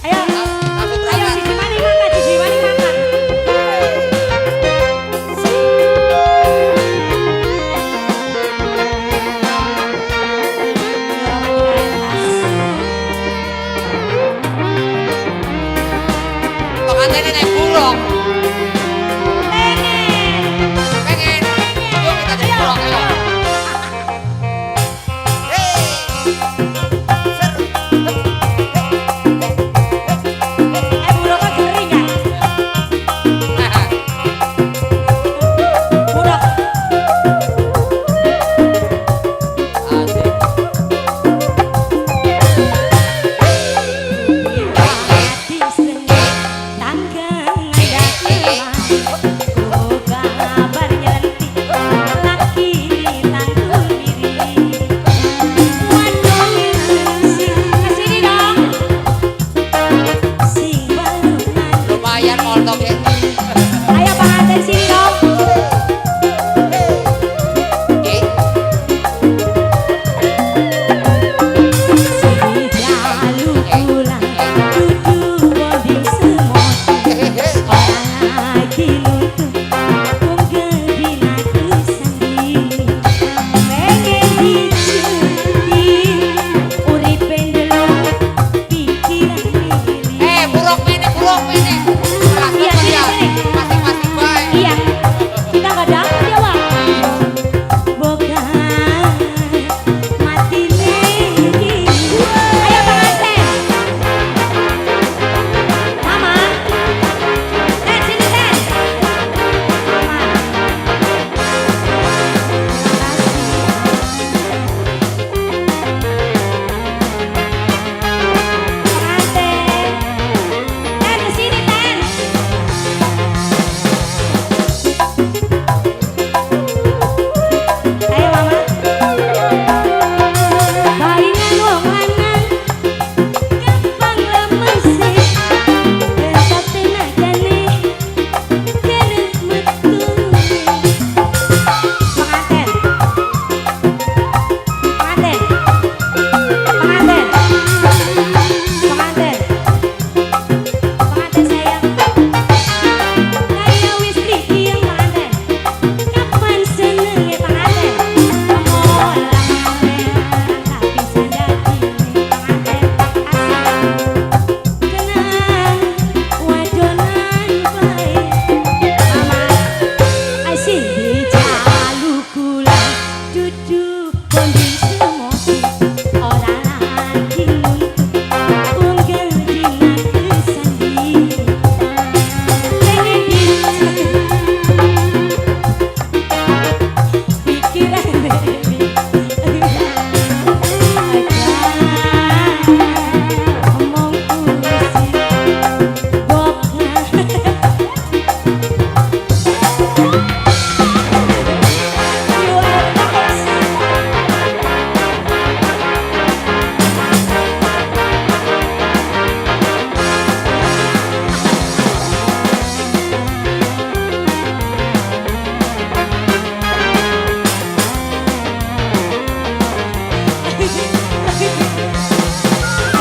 Ayo. Langsung Ayo berangkat. Sisi maning mangkat, sisi maning mangkat. Pengantinnya naik burung. Pengen. Pengen. Yuk kita jadi burung, ayo. Hey. Ser. Eh, buruknya gering kan? Buruk. Asik. Hati sengit tangga ngandhak lemah. Kabar nyelentik laki tanggung diri. Waduh sing kesini dong. Sing balungan. Lumayan moltok ya. Ayo pengantin sini dong. Eh, Sing jalu kula dudu bonding semoti. Hehehe. Ora lagi nuntut wong gedina kesandi. Pengen dicuti uripe ndelok pikiran mili. Eh, burung mene, burung mene. Langsung Iya, sini, aja. Sini. Masing-masing bae. Iya, kita nggak dapet ya, Wak. Boga mati lagi. Ayo pengantin. Mama. Ten, sini Ten. Mama. Terima kasih. Pengantin. Ten, kesini Ten. Ayo, Mama. Palingan wong lanang gampang lemese. Tetap tenagane kerep metune. Pengantin. Pengantin. Pengantin. Pengantin. Pengantin sayang. Kaya wis priki pengantin. Kapan senenge pengantin? Molang tapi sandati pengantin asik. Kenang wadonan bae. Mama sing dijaluk kula dudu bonding semoti. Ora lagi nuntut wong gedina kesandi. Pengen dicuti pikiran baby. Omong kusir boka. You are nice.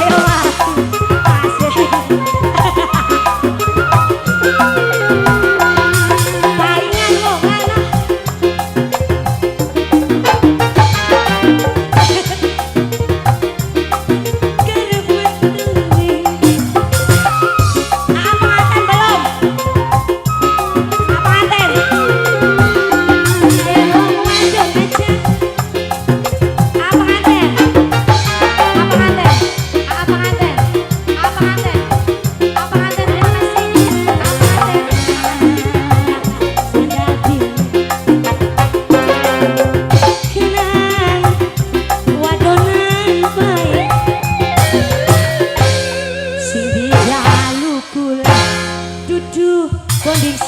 Ayo, Mas. Asik. Palingan wong lanang. Kerep metune. Ah, pengantin belum? Ah, pengantin. Ayo wong wadon aja. Ah, pengantin. Ah, pengantin. Ah, pengantin. Ah, pengantin. Ah, pengantin, terima kasih. Ah, pengantin. Sandati. Kenang wadonan bae. Sing dijaluk kula dudu bonding.